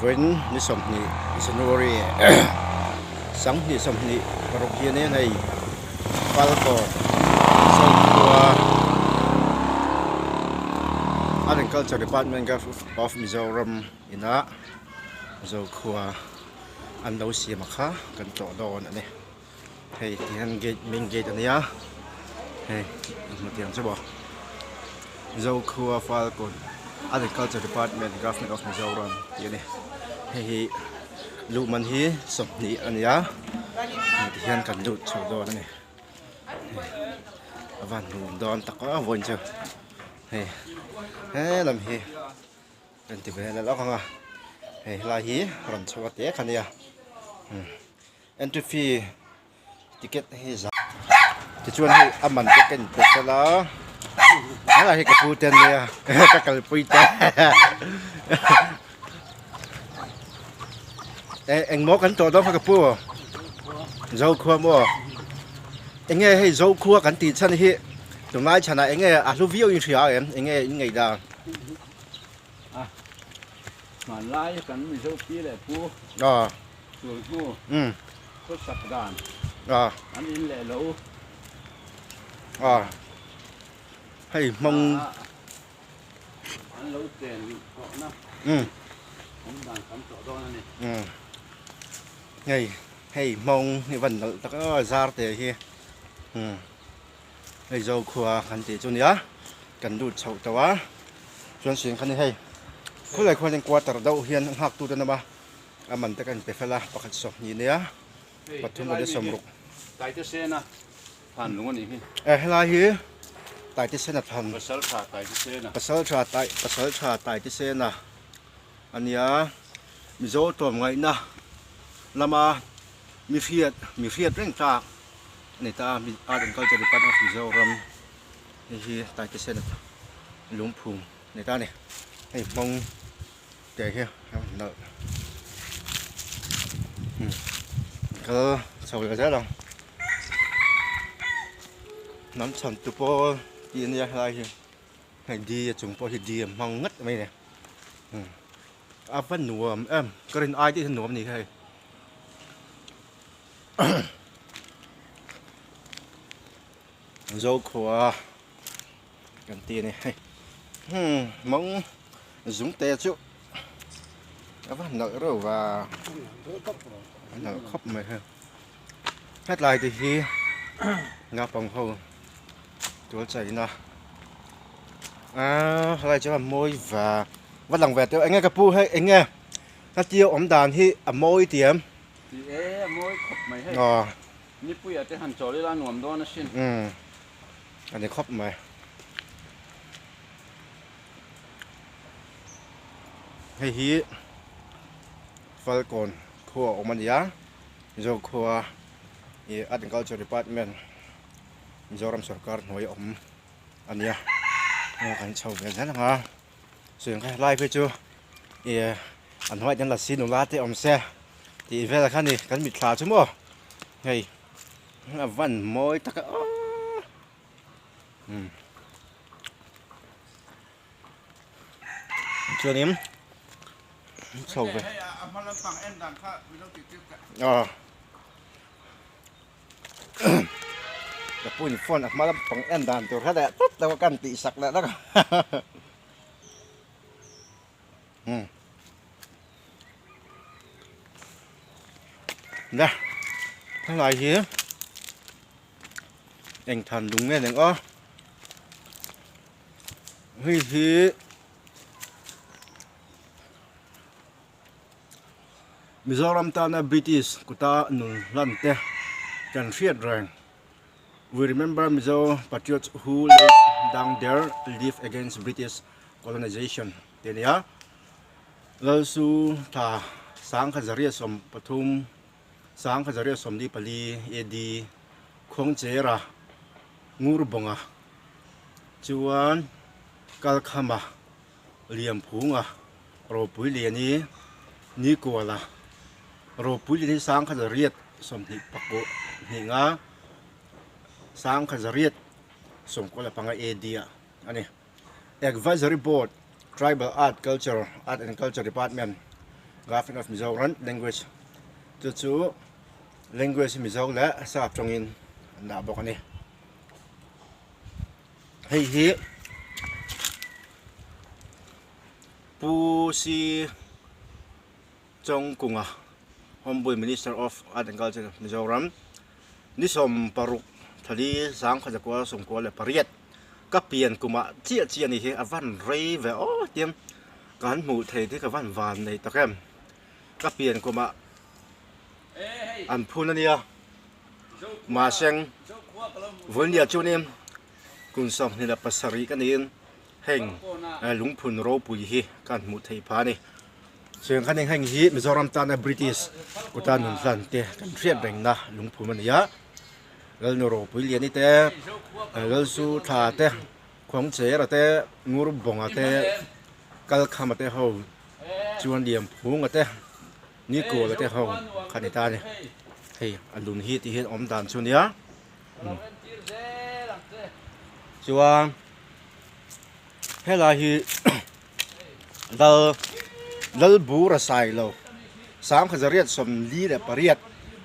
Vawiin ni sawmhnih January sanghnih sawmhnih paruk hianin hei Falkawn Zokhua Art and Culture Department of Mizoram ina Zokhua an lo siam a kha kan tlawh dawn a ni. Hei tihian gate main gate a nia hei hmu tiang chu maw Zokhua Falkawn Agriculture Department Government of Mizoram tih a ni hei hi luh man hi sawmhnih a ni a tihian kan lut chho dawn a ni a van nuam dawn tak a vawiin chu hei helam hi kan ti ve leh lawk ang a hei helai hi rawn chho a te kha nia. Entry fee ticket hi za tichuan hei a man te ka in pe fel a helai hi ka pu te ania ka kalpui te eh engmaw kan tawh dawn kha ka pu Zokhua maw enge hei Zokhua kan tih chhan hi tunlai chhanah enge a hlu viau in hria em enge in ngaih dan. Hmanlai kan Mizo pi leh pu. Tul hnu khawsak dan an in leh lo. Hei hmang an lo chen tawhna awm dan tam tawh dawn a ni. Hei hei hmawng hi van nalh tak a zar te hi hei Zokhua kan tih chu nia kan lut chhoh tawh a chuan sin kha ni hei khawlai khuanin quarter deuh hian a nghak tute an awm a. A man te kan pe fel a, pakhat sawmhnih nia, pathum leh sawmruk. Taite Sena than lung a nih hi. Eh helai hi Taite Sena than. Pasal tha Taite Sena. Pasal tha Tai Pasal tha Taite Sena a nia. Mizo tlawmngaihna lama mi hriat mi hriat reng tlak a ni ta a, Art and Culture Department of Mizoram hei hi Taite Sena lungphum a ni ta a ni. Hei hmawng. Teh hi a nalh kal chho leh zel ang hnam chhan tu pawl tih ania helai hi hei di a chung pawh hi di a hmang ngat mai a ni a va nuam em ka rin ai tih hi nuam a ni hei Zokhua kan ti a ni hei mawng zung te chu a va nalh reuh va a nalh khawp mai hei hetlai te hi naupang ho tual chaina aaa helai chu a mawi va va lang ve teuh eng nge ka pu hei eng nge hetia awm dan hi a mawi tiam Ti e a mawi khawp mai hei nipuia te han chawl ila nuam dawn asin. A ni khawp mai. Hei hi Falkawn khua a awm a ni a, Mizo khua ih Art and Culture Department Mizoram sorkar hnuai a awm a ni a, kan chho ve zel ang a, chuan kha helai phei chu ih an hnuaiah hian lasi nula te awm se tih vel kha a ni kan mitthla chu maw hei. A van mawi tak a aw umm chuanin chho ve aw ka pu in phone a hma lampang en dan tur kha leh tlat lo a kan tih sak leh lawk a umm. Nè helai hi eng than lung nge neng aw hei hi Mizoram tana British kuta nun hlan te kan hriat reng we remember Mizo patriots who laid down their life against British colonization tih a ni a. Lalsu thla sangkhat zariat sawm pathum, sangkhat zariat sawmli pali AD Khuangchera Ngurbawnga chuan Kalkhama Liamphunga Ropui Liani Nikuala Ropui Liani sangkhat zariat sawmhnih pakua hnih nga sangkhat zariat sawmkua leh panga AD ah a ni. Advisory Board, Tribal Art Culture, Art and Culture Department, Graphic of Mizoram language chu chu language hi Mizo leh sap tawngin an dah bawk a ni. Hei hi Pu Si Chawngkunga Hombul Minister of Art and Culture Mizoram ni 16 thali 1998 ka pian kumah chiah chiah a ni hi a van rei ve aw tiang kan hmuh thei te ka van van nei tak em ka pian kumah an phun a nia mahseng Vulnia chuanin kum 27 ka niin heng lungphun ropui hi kan hmuh theih phah a ni. Chuan khan heng hi Mizoram tana British kuta nun hlan te kan hriat rengna lungphum a ni a, Lalnu ropui liani te, Lalsu thla te, Khuangchera te, Ngurbawnga te, Kalkhama te ho chuan Liamphunga te, Nikawla te ho kha ni ta a ni. Hei a lun hi tih hian awm dan chu a nia. Chuan helai hi Lal Lalbura Sailo 1948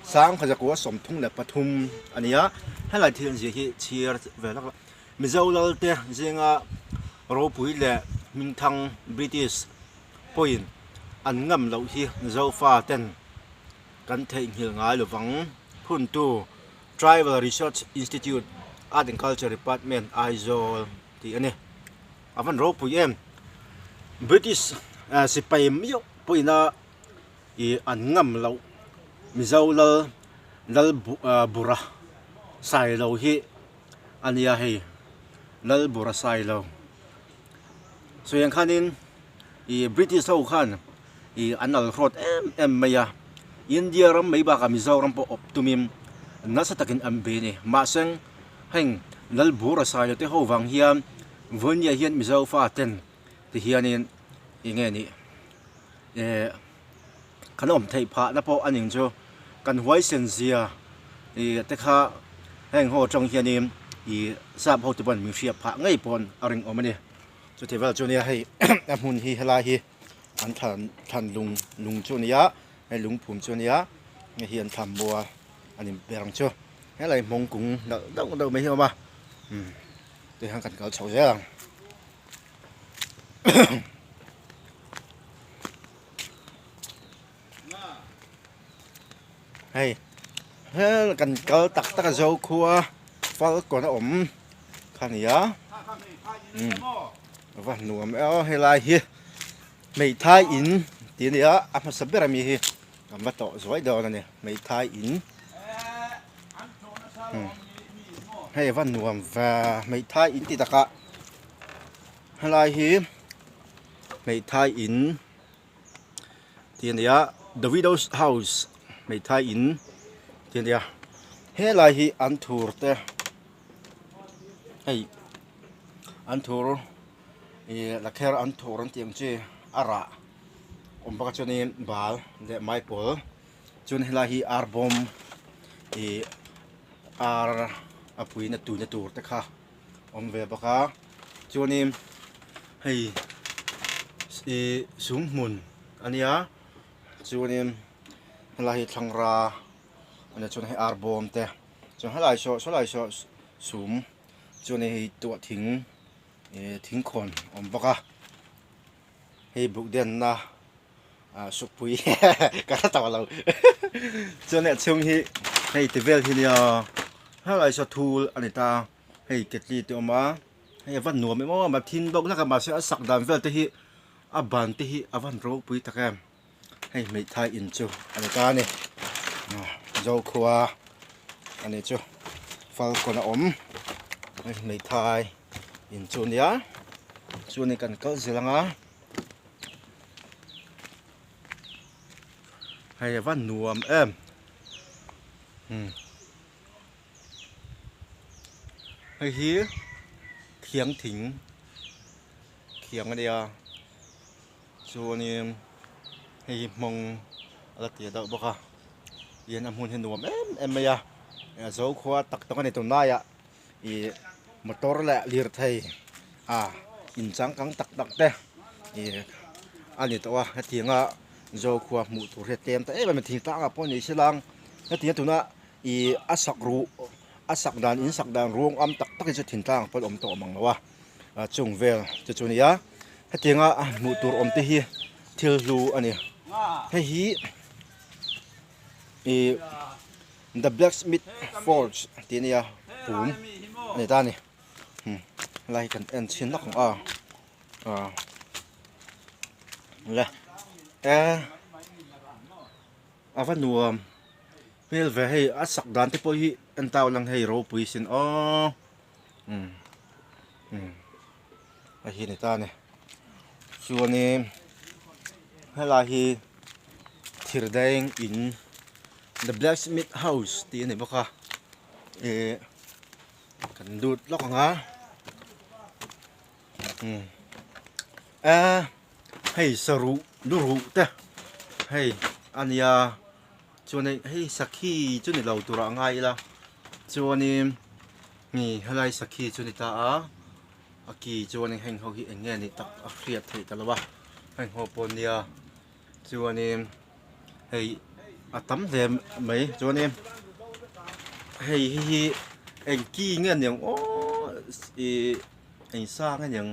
1933 a ni a, helai thil an ziah hi chhiar ve lak a, Mizo Lal te zinga ropui leh hmingthang British pawhin an ngam loh hi Zofa ten kan theihnghilh ngai lovang phuntu Tribal Research Institute Art and Culture Department Aizawl tih a ni. A van ropui em. British sipai miau pawhin a ih an ngam loh Mizo lal lal bura Sailo hi a nia hei lal bura Sailo. Sawi ang khanin ih British ho khan ih an al hrawt em em mai a, India ram mai bakah Mizoram pawh awp tumin nasa takin an bei a ni. Mahse heng lal bura Sailo te ho vang hian Vawinia hian Mizo fa ten ti hianin eng nge nih eh kan awm theih phah na pawh a ning chu kan huaisen zia ih te kha heng ho atang hianin ih sap ho te pawn min hriat phah ngei pawn a rinawm a ni chuti vel chu nia hei a hmun hi helai hi an thlan thlan lung lung chu a ni a hei lungphum chu a ni a hei hi an thlan mual a ni ber ang chu helai hmawng kung deuh deuh deuh mai hi a awm a umm. Tihian kan kal chho zel ang. Hei hel kan kal tak tak a zo khua falkawn a awm kha nia va nuam e aw helai hi hmeithai in tih a nia a hmasa ber ami hi kan va tawh zuai dawn a ni hmeithai in. Hei a va nuam ve hmeithai in ti takah helai hi hmeithai in tih a ni a the widow's house hmeithai in tih a ni a helai hi an thur te hei an thur ih lakher an thur an tih ang chi a rah awm bawk a chuanin bal leh maipawl. Chuan helai hi ar bawm ih ar a puina tuina tur te kha awm ve bawk a chuanin hei ih sum hmun a nia chuanin helai hi thlangra a nia chuan hei ar bawm te chuan helai saw sawlai saw sum chuan hei tuah thing ih thingkhawn a awm bawk a hei buk denna. ah sukpui ka hre tawh lo chuan a chhung hi hei ti vel hi nia helai saw thul a ni ta hei ketli te awm a hei a va nuam em awm a thin bawk hlek a mahse a sak dan vel te hi a ban te hi a van ropui tak em hei hmeithai in chu a ni ta a ni zokhua a ni chu falkawn a awm hei hmeithai in chu a nia chuanin kan kal zel ang a. Hei a va nuam em umm hei hi thiang thing thiang a nia chuanin hei hi hmawng a la tia deuh bawk a tihian a hmun hi nuam em em mai a zokhua tak tak a ni tunlaiah ih motor leh lirthei a in changkang tak tak te ih a ni tawh a hetianga. Zokhua hmuh tur hi a tlem ta em em a thingtlang ah pawh ni se lang hetiang a tuna ih a sak ruh a sak dan in sak dan ruang am tak tak hi chu thingtlang ah pawh a awm tawh mang lo a ah chung vel te chu a ni a hetiang a hmuh tur awm te hi thil hlu a ni hei hi ih the blacksmith forge tih a nia pum a ni ta a ni helai hi kan en chhin lawk ang aw ah le e a va nuam hmel ve hei a sak dan te pawh hi en tau lang hei ropui sin aw umm umm hei hi a ni ta a ni chuanin helai hi thir deng in the blacksmith house tih a ni bawk a ih kan lut lawk ang a umm a hei saruh lu ruh te hei a nia chuanin hei sakhi chu ni lo turah a ngai ila chuanin mi helai sakhi chu ni ta a a ki chuanin heng ho hi eng nge ni tak a hriat theih ta lo a heng ho pawh nia chuanin hei a tam hle mai chuanin hei hi hi eng ki nge niang aw ih eng sa nge niang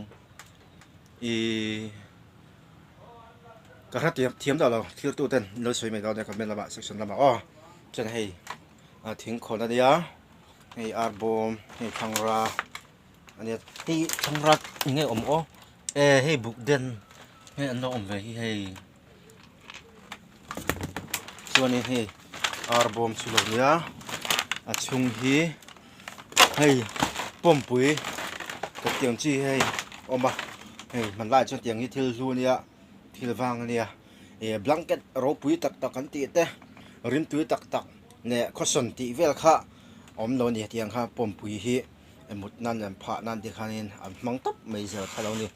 ih ka hre thiam thiam tawh lo thil tu ten an lo sawi mai dawn nia comment lamah section lamah aw chuan hei a thing khawn a nia hei arbawm hei thlangra a nia hei thlangra eng nge awm aw e hei buk den hei an lo awm ve hi hei chuanin hei arbawm chu lo nia a chhung hi hei pawmpui ka tiang chi hei awm a hei hmanlai chuan tiang hi thil hlu a nia thil vang a nia ih blanket ropui tak tak an tih te rimtui tak tak leh khawsawn tih vel kha awm lo a ni tiang kha pawmpui hi mut nan leh phah nan te khanin an hmang tawp mai zel kha lo a ni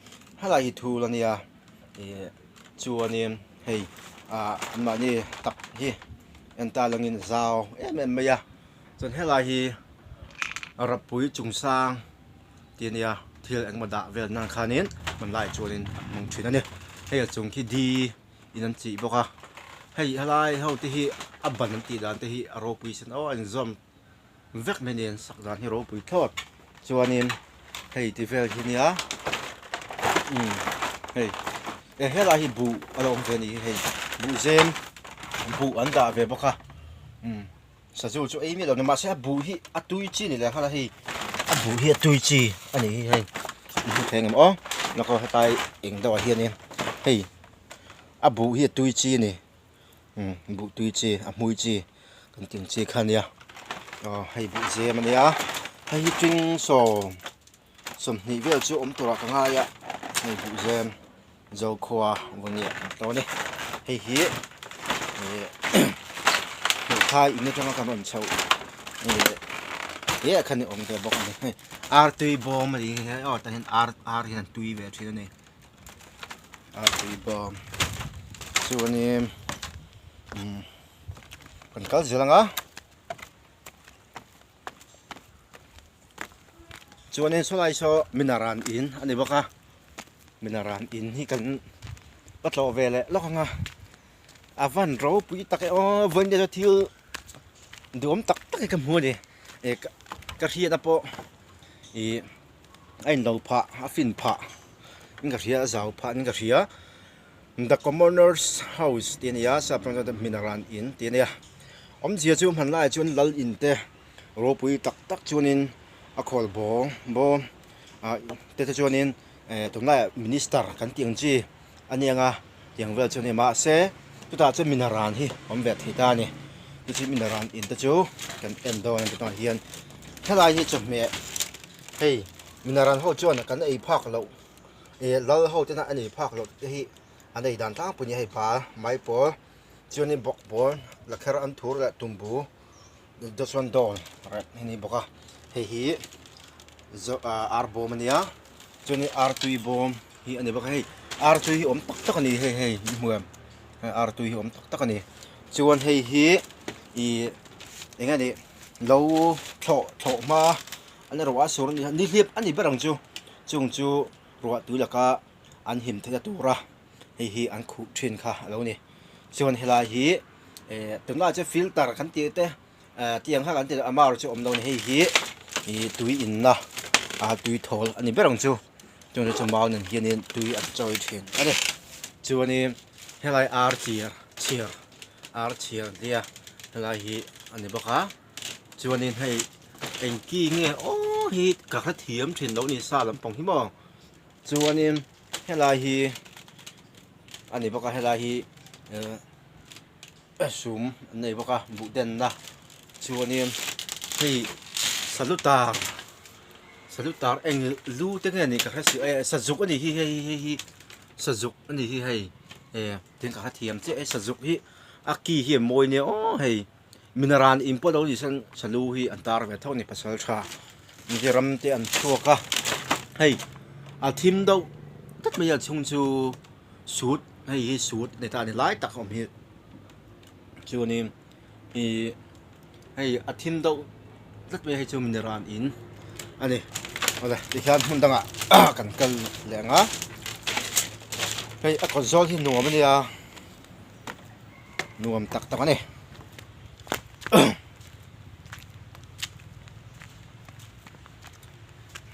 helai hi thul a nia ih chuanin hei ah anmahni tak hi en ta langin zau em em mai a chuan helai hi rapui chung sang tih a nia thil engemaw dah vel nan khanin hmanlai chuanin a hmang thin a ni hei a chung khi di in an chih bawk a hei helai ho te hi a ban an tih dan te hi a ropui sin aw a inzawm vek mai nen sak dan hi ropui thlawt chuanin hei ti vel hi nia umm hei e helai hi buh a lo awm ve a ni hi hei buh zem buh an dah ve bawk a umm sazu chu ei miah lo ni mahse a buh hi a tui chi ni leh nghal a hei a buh hi a tui chi a ni hi hei i hmu thei ang em aw lawk hetlai eng deuhah hianin hei a buh hi a tui chi a ni. Umm buh tui chi a hmui chi kan tih ang chi kha a nia aw hei buh zem a nia hei hi ṭing sawm sawmhnih vel chu awm turah ka ngai a hei buh zem zokhua vawnia an to a ni hei hi ih hmuhthai in atanga kan rawn chhoh ih hle khan a awm ve bawk a ni hei ar tui bawm a ni hi aw tah hian ar ar hian an tui ve thin a ni. A tui bawm chuanin umm kan kal zel ang a chuanin sawlai saw minaran in a ni bawk a minaran in hi kan va tlawh ve leh lawk ang a a van ropui tak e aw vawiin te chu thil duhawm tak tak hi ka hmu a ni eh ka hriat a pawh ih. A inlo phah a fin phah in ka hria a zau phah in ka hria the commoners house tih a ni a sap tawng chuan hmin a ran in tih a nia awmzia chu hmanlaiah chuan lal in te ropui tak tak chuanin a khawl bawng bawm ah te te chuanin eh tunlaiah minister kan tih ang chi a ni ang a tiang vel chu a ni mahse chutah chuan min a ran hi awm ve thei ta a ni chu min a ran in te chu kan en dawn a ni tunah hian helai hi chawhmeh. Hei minaran ho chuan kan ei phak loh ih lal ho tena an ei phak loh te hi an ei dan tlangpui a ni hei bal mai pawl chuanin bawk pawl lakher an thur leh tumbu dawt chuan dawn reh a ni bawk a hei hi zo ah ar bawm a nia chuanin artui bawm hi a ni bawk a hei artui hi awm tak tak a ni hei hei i hmu em hei artui hi awm tak tak a ni chuan hei hi ih eng nge ni lo thlawh thlawh hma. An ruah a sur a ni a nihliap a ni ber ang chu chung chu ruah tui laka an him theihna tura hei hi an khuh thin kha a lo ni. Chuan helai hi tunlai chu filter kan tih te tiang kha kan ti a mar chu awm lo a ni hei hi ih tui inna ah tui thawl a ni ber ang chu chuan chu mau nen hianin tui an chawi thin a ni chuanin helai ar chir chhiar ar chhiar nia helai hi a ni bawk a chuanin hei eng ki nge aw hi ka hrethiam thin lo ni sa lampang hi maw chuanin helai hi a ni bawk a helai hi eh sum an nei bawk a buh denna chuanin hei salutar salutar eng lu te nge ni ka hre si eh sazuk a nih hi hei hei hi sazuk a nih hi hei eh tin ka hrethiam chiah e sazuk hi a ki hi a mawi nia aw hei minaran in pawh lo ni sen salu hi an tar ve tho a ni pasal tha ram te an chhuak a hei a thim deuh tlat mai a chhung chu. Sut hei hi sut ni ta a ni lai tak a awm hi chuanin ihh hei a thim deuh tlat mai hei chu mineral in a ni awle tihian hmun dangah kan kal leh ang a hei a kawt zawl hi nuam a nia nuam tak tak a ni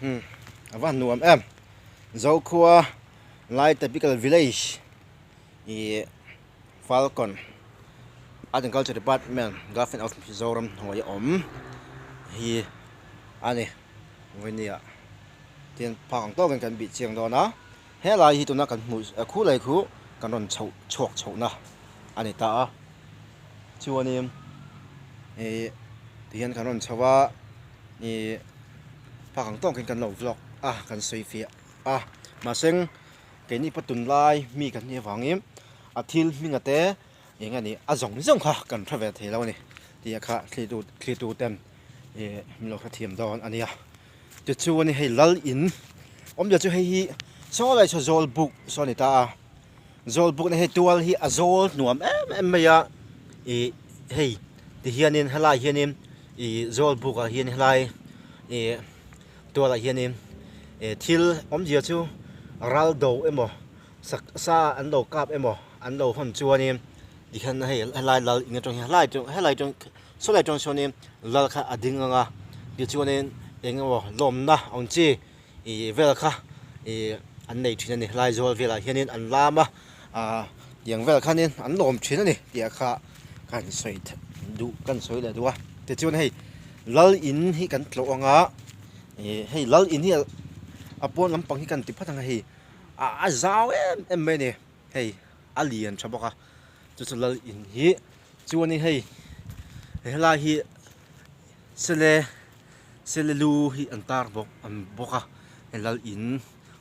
hmm a va han nuam em Zokhua. Lai Typical Village ih Falcon Art and Culture Department Government of Mizoram hnuai a awm hi a ni vawinia tin phak ang tawkin kan bih chiang dawn a helai hi tuna kan hmuh khu lei khu kan rawn chhoh chhuak chhohna a ni ta a chuanin ih tihian kan rawn chho a ih phak ang tawkin kan lo vlog a kan sawi fiah. a mahseng keini pawh tunlai mi kan nih avangin a thil hminga te eng a nih a zawng zawng kha kan hre ve thei lo a ni tih kha thlitu thlitu ten ih min lo hrethiam dawn a nia tichuan hei lal in awmzia chu hei hi saw lai saw zawl buk saw a ni ta a zawl buk na hei tual hi a zawl nuam em em mai a ih hei ti hianin helai hianin ih zawl buk ah hian helai ih. Tualah hianin eh thil awmzia chu ral do emaw sak sa an lo kap emaw an lo hawn chuanin tikhian hei helai lal eng atang hian helai atang helai atang sawlai atang sawnin lal kha a ding ang a tichuanin eng emaw lawmna ang chi ih vel kha ih an nei thin a ni helai zawl velah hianin an lam a ah tiang vel khanin an lawm thin a ni tih kha kan sawi duh kan sawi leh duh a tichuan hei. Lal in hi kan tlawh ang a ih hei lal in hi a pawn lampang hi kan ti phawt ang a hei a zau em em mai a ni hei a lian tha bawk a chu chu lal in hi chuanin hei helai hi sele sele lu hi an tar bawk an bawk a hei lal in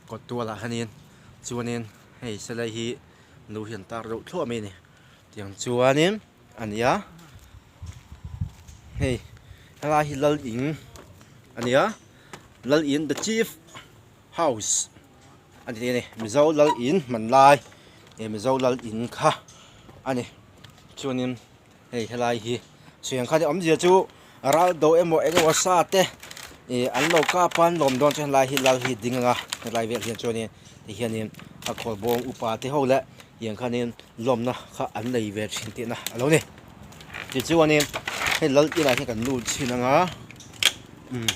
kawt tualah hianin chuanin hei sele hi lu hi an tar deuh thluah mai a ni tiang chuanin a ni a. Hei helai hi lal in a ni a lal in the chief house a ni a ni mizo lal in hman lai eh mizo lal in kha a ni chuanin hei helai hi chheng kha awmzia chu ral do emaw eng emaw sa te ih an lo kap a an lawm dawn chuan helai hi lal hi a ding ang a helai velah hian chuanin tihianin a khawlbawm upa te ho leh tiang khanin lawmna kha an nei ve thin tihna a lo ni tichuanin hei lal inah hian kan lut chhin ang a umm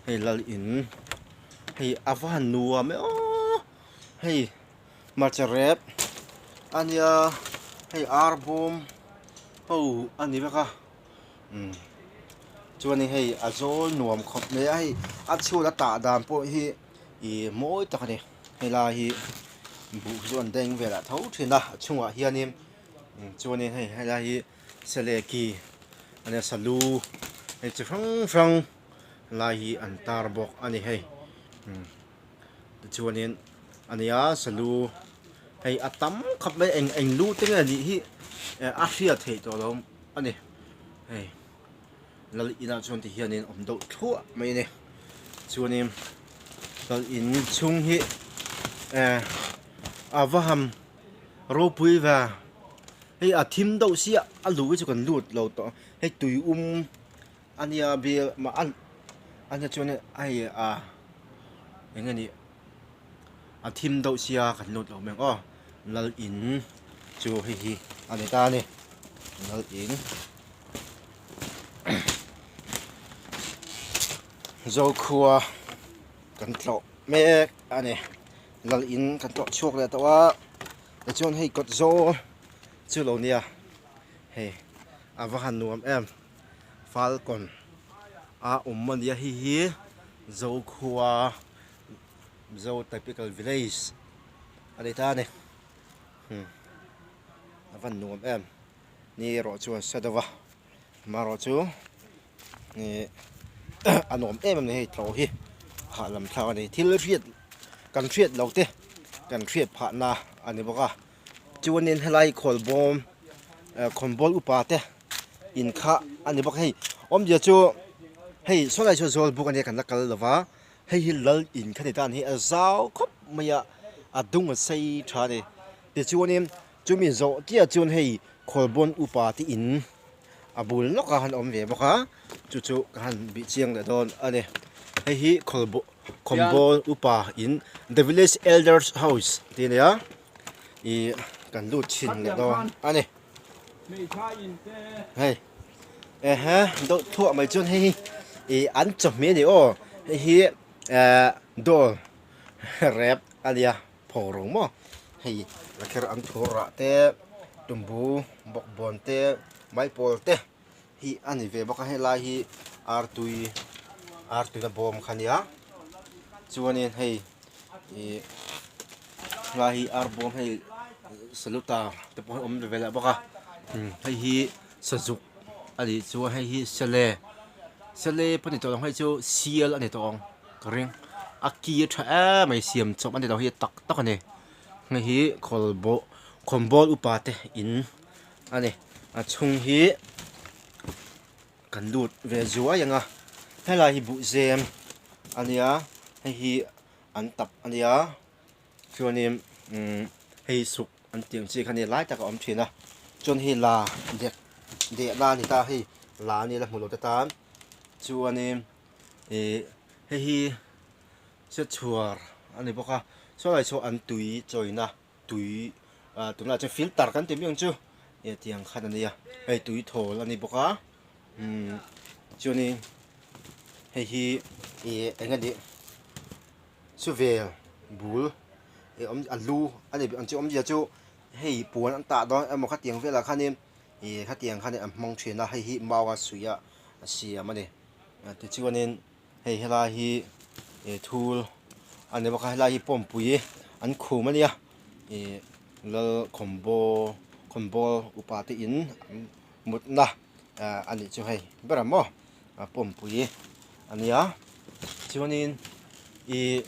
hei lal in hei a va han nuam e aw hei hmarcha rep a nia hei ar bawm ho a ni vek a umm chuanin hei a zawl nuam khawp mai a hei a chhut a tah dan pawh hi ih mawi tak a ni. Helai hi buh chu an deng velah tho thin a a chhungah hianin chuanin hei helai hi sele ki a nia salu hei chi hrang hrang lai hi an tar bawk a ni hei tichuanin a nia salu hei a tam khawp mai eng eng lu te nge nih hi a hriat theih tawh lo a ni hei. Lal inah chuan ti hianin awm deuh thluah mai a ni chuanin lal in chhung hi eh a va han ropui ve hei a thim deuh sia a luh hi chu kan lut lo tawh hei tui um a nia bial mah a ania chuan hei a eng nge ni a thim deuh sia kan lut lo mai ang aw lal in chu. chu hei hi a ni ta a ni lal in Zokhua kan tlawh mek a ni lal in kan tlawh chhuak leh tawh a tichuan hei kawt zawl chu lo nia hei a va han nuam em falcon a awm a nia hei hi Zokhua. Mizo typical village a ni ta a ni a van nuam em ni erawh chuan sa deuh a amaherawh chu ih a nuam em em a ni hei tlawh hi hah lam thlak a ni thil hriat kan hriat loh te kan hriat phah na a ni bawk a chuanin helai khawl bawm khawnbawl upa te in kha a ni bawk a hei awmzia chu hei saw lai saw zawl buk a nia kan la kal lo va. Hei hi lal in kha ni tan hi a zau khawp mai a, a dung a sei tha a ni. Tichuanin chumi zawh chiah chuan hei Khawlbawn upa te in a bul lawk a han awm ve bawk a, chu chu ka han bih chiang leh dawn a ni. Hei hi Khawlbawn upa in The Village Elders House tih a ni a, ih kan lut chhin leh dawn a ni. Hei ehe deuh thuah mai chuan hei hi ih an chawhmeh a ni aw hei hi ehh dawl rep a nia pho ro maw hei lakher an thur rah te tumbu bawkbawn te maipawl te hi a ni ve bawk a helai hi artui artui na bawm kha a nia chuanin hei ih helai hi ar bawm hei saluta te pawh hi awm ve leh bawk a hei hi sazuk a nih chuan hei hi sele sele pawh ni tawh lo hei chu sial a ni tawh ang ka ring a ki a tha em mai siam chawp a ni lo hei tak tak a ni hei hi khawl khawnbawl upa te in a ni a chhung hi kan lut ve zuai ang a helai hi buhzem a nia hei hi an tap a nia chuanin umm hei suk an tih ang chi kha a ni lai tak a awm thin a chuan hei la dek deh la a ni ta hei la a ni la hmu lo te tan chuanin ih hei hi chhiatchhuar a ni bawk a saw lai saw an tui chawina tui ah tunah chuan filter kan ti miang chu eh tiang khan a nia hei tui thawl a ni bawk a umm chuanin hei hi ih eng a nih chuvel bul eh awm a lu a ni ang chu awmzia chu hei puan an tah dawn emaw khatiang velah khanin ih khatiang khan an hmang thin a hei hi mau a suih a a siam a ni tichuanin. Hei helai hi ih thul a ni bawk a helai hi pawmpui an khum a nia ih lal khawmbaw khawnbawl upa te in an mutna ah a nih chu hei ber ang maw pawmpui a nia chuanin ih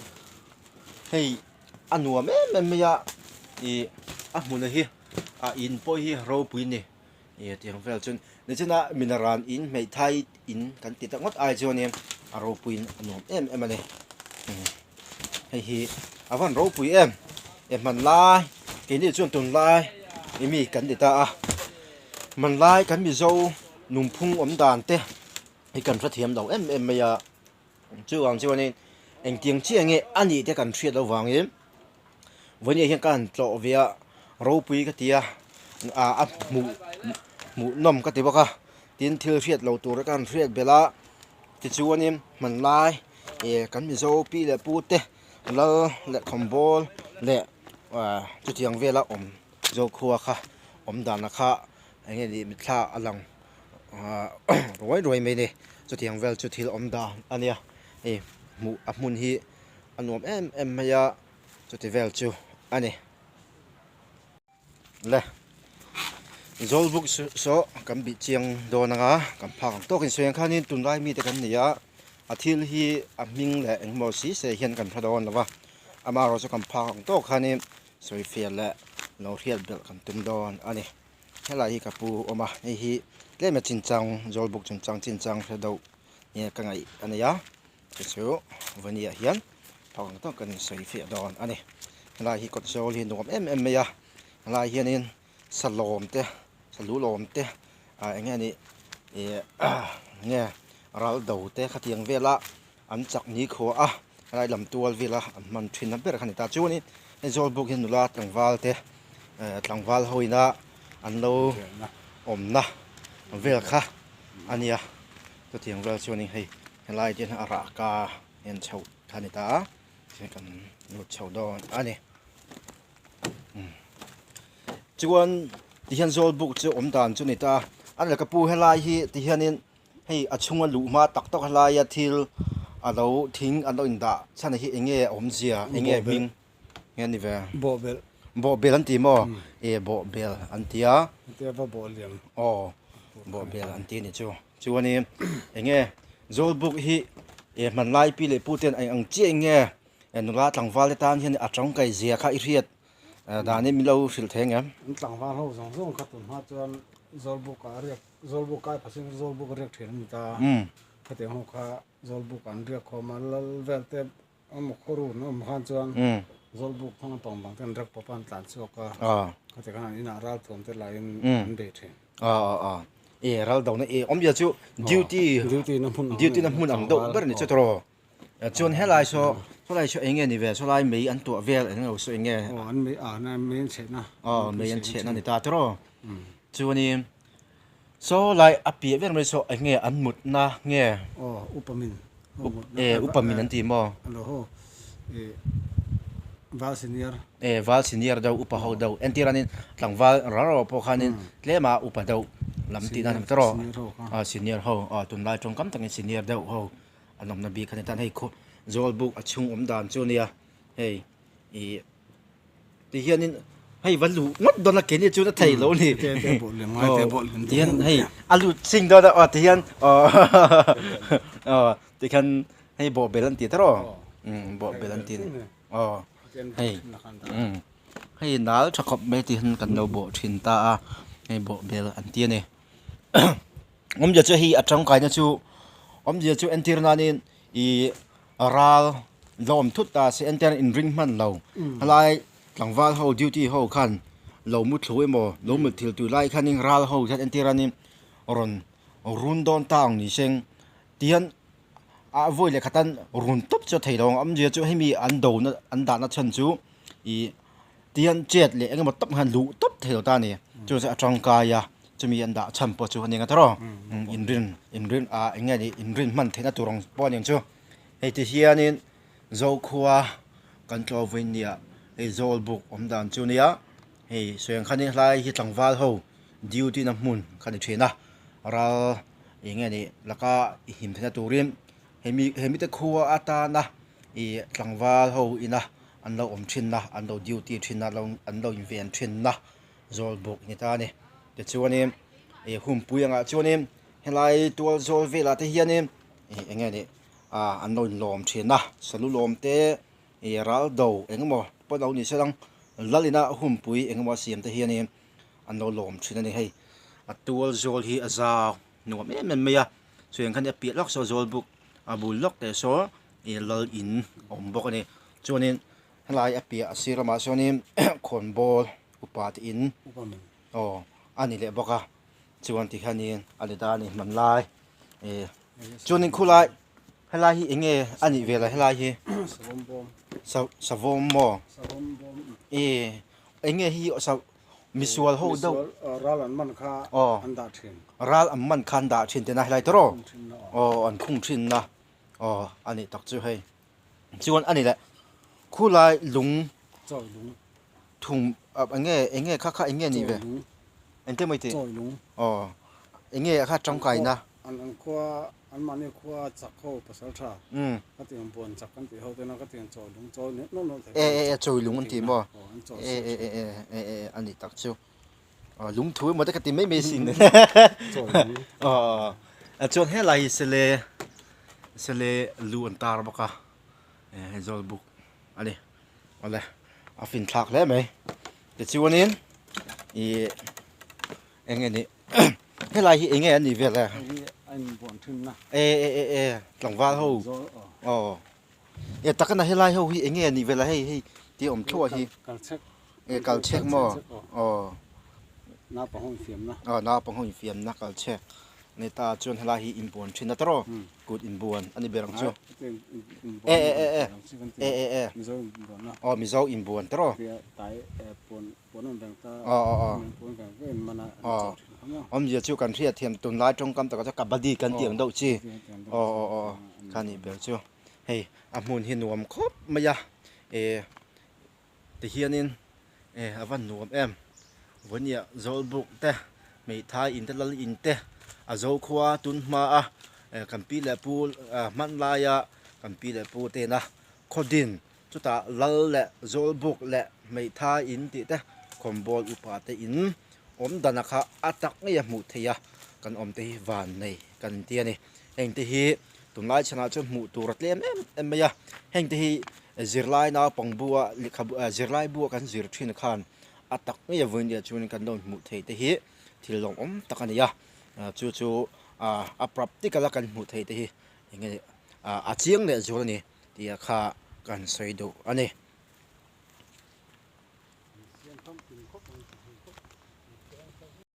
hei a nuam em em mai a ih a hmun hi a in pawh hi ropui a ni. Ih tiang vel chuan nichina minaran in hmeithai in kan ti tak ngawt ai chuanin a ropuiin a nuam em em a ni hei hi a van ropui em e hmanlai keini chuan tunlai i mi kan ti ta a hmanlai kan mizo nungphung awm dan te hi kan hrethiam lo em em mai a chuvang chuanin engtiang chiah nge a nih te kan hriat avangin. Vawinia hian ka han tlawh ve a ropui ka ti a ah a hmuh hmuh nawm ka ti bawk a tin thil hriat loh tur ka han hriat belh a tichuanin hmanlai ih kan mizo pi leh pu te lal leh khawnbawl leh ah chutiang vela awm zokhua kha awm dan kha eng nge ni mitthla a lang ah ruai ruai mai a ni chutiang vel chu thil awm dan a nia hei hmuh a hmun hi. A nuam em em mai a chuti vel chu a ni. Le Zawlbuk saw kan bih chiang dawn anga kan phak ang tawkin sawi ang khanin tunlai mite kan ni a a thil hi a hming leh engemaw si se hian kan hre dawn lo va amaherawhchu kan phak ang tawk khanin sawi fiah leh lo hriat belh kan tum dawn a ni. Helai hi ka pu awm a hei hi tlem a chinchang Zawlbuk chungchang chinchang hre deuh nge ka ngaih a ni a. Chu chu vawniah hian phak ang tawk kan insawi fiah dawn a ni. Helai hi kawt zawl hi nuam em em mai a, helai hianin salawm te salu lawm te ah eng nge nih ih eng nge ral do te khatiang vela an chak ni khua a helai lam tual vela an hman thin na ber kha a ni ta. Chuanin hei zawl buk hi nula tlangval te tlangval ho ina an lo awmna vel kha a nia chutiang vel chuanin hei helai te hian a rah ka en chho kha a ni ta a tihian kan lut chho dawn a ni chuan tihian zawlbuk chu awm dan chu a ni ta a a lehkha pu helai hi tihianin hei a chhunga luh hma tak tak helaia thil a lo thing an lo indah chhan hi eng nge awmzia eng nge hming nge ni ve bawhbel bawhbel an ti maw e bawhbel an ti a tia va bawh liam aw bawhbel an ti a nih chu chuanin eng nge zawlbuk hi e hmanlai pi leh pu ten eng ang chiah eng nge nula tlangval te tan hian a tangkai zia kha i hriat danin min lo hrilh thei ang em an tlangval ho zawng zawng kha tun hma chuan zawlbuk ah riak Zawlbuk kai phasin Zawlbuk a riak thin a ni ta. Khatiang ho kha Zawlbuk an riak khawm a, lal vel te emaw khawrun a awm khan chuan Zawlbuk thang a pang bang te an riak pawp a, an tlan chhuak a. Khatiang khan an inah ral thuam te laiin an bei thin. E ral do na e awmzia chu duty duty na hmun ang duty na hmun ang deuh ber a ni chu tawh. Chuan helai saw sawlai saw eng nge ni ve sawlai mei an tuah vel eng lo saw eng nge aw an mei a na mei an chhehna aw mei an chhehna ni ta tawh chuanin sawlai a piah ber mai saw eng nge an mutna nge aw upa min e upa min an ti maw alo ho e val senior e val senior deuh upa ho deuh entir anin tlangval ral ro pawh khanin tlema upa deuh lam tihna ni tawh a senior ho aw tunlai tawngkam takin senior deuh ho. An awmna bik a ni tan hei khaw zawlbuk a chhung awm dan chu a nia hei ih ti hianin hei va luh ngawt dawn a keini chuan a thei lo a ni ti hian hei a lut ching dawn a aw ti hian aw aw tikhan hei bawhbel an ti ta rawh bawhbel an ti a ni aw hei hei nal tha khawp mai ti hian kan lo bawh thin ta a hei bawhbel an ti a ni. Awmzia chu hei a tangkaina chu awmzia chu entir nanin ih ral la awm thut ta se entir in ring hman lo helai tlangval ho duty ho khan lo mu thlu emaw lo mut thil tui lai khanin ral ho hian entir anin rawn run dawn ta ang ni seng tihian a vawi leh khatan run tawp chu a thei lo ang awmzia chu hemi an do na an dahna chhan chu ih. Tihian chet leh engemaw tawp khan luh tawp thei lo ta a ni. Chu chu a tangkai a, chumi an dah chhan pawh chu a ni ang a tawrh inrin inrin ah eng nge ni inrin hman theihna tur ang pawh a ni ang chu. Hei ti hianin Zokhua kan tlawh vawi nia hei Zawlbuk awm dan chu nia hei sawi ang khanin helai hi tlangval ho duty na hmun kha ni thin a, ral eng nge ni laka i him theihna turin hemi hemi te khua atana ih tlangval ho ina an lo awm thin a an lo duty thin a an lo inven thin a zawl buk ni ta a ni tichuanin ih hunpui angah chuanin helai tual zawl velah te hianin ih eng nge ni ah an lo inlawm thin a salu lawm te ih ral do eng emaw pawh lo ni se lang lal ina hunpui eng emaw a siam te hianin an lo lawm thin a ni hei a tual zawl hi a zau nuam em em mai a chuan khan a piah lawk saw zawl buk a bul lawk te saw ih lal in a awm bawk a ni chuanin helai a piah a sir lamah chuanin khawnbawl upa te in aw a ni leh bawk a chuan ti hianin a ni ta a ni hmanlai ih chuanin khulai helai hi eng nge a nih vel a helai hi savawm maw ih eng nge hi misual ho deuh ral an man kha an dah thin ral an man kha an dah thin tihna helai te rawh aw an khung thin na aw a nih tak chu hei chuan a ni leh khulai lung thum eng nge eng nge kha kha eng nge ni ve eng te mai tih aw eng nge kha tangkai na an an khua an mahni khua chak ho pasal tha ka ti ang buan chak kan tih ho tena ka ti ang chawi lung chawi neuh neuh thei e e e chawi lung an ti maw e e e e e e a nih tak chu lungthu emaw te ka ti mai mai sin aw chuan helai hi sele sele lu an tar bawk a hei zawl buk a ni awle a fin thlak hle mai tichuanin ih eng nge ni helai hi eng nge an nih vel e e e e e tlangval ho aw e takana helai ho hi eng nge an nih vel a hei hei tih awm thluah hi e kal chhek maw aw naupang ho infiamna aw naupang ho infiamna kal chhek. Neta chuan helai hi inbuan thin a tawrh kut inbuan a ni ber ang chu. E e e e e e e aw Mizo inbuan tawrh aw aw aw aw awmzia chu kan hriat thiam tunlai tawngkam takah chuan kabaddi kan tih ang deuh chi aw aw aw kha nih ber chu hei a hmun hi nuam khawp mai a e Tihianin e a va nuam em. Vawnia Zawlbuk te, Hmeithai in te, Lal in te a zo khua tun hma a kan pi leh pu hman laia kan pi leh pu tena khawdin chutah Lal leh Zawlbuk leh Hmeithai in tih te Khawnbawl upa te in awm dana kha a tak ngei a hmuh theih a kan awm te hi van nei kan ti a ni. Heng te hi tunlai chhanah chuan hmuh tur a tlem em em mai a heng te hi Zirlai naupang bua lehkhabu zirlai bua kan zir thin khan a tak ngei a vawiin chuan kan lo hmuh theih te hi thil lawmawm tak a ni a chu chu a practical a kan hmuh theih te hi eng nge a chiang leh zual a ni tih kha kan sawi duh a ni.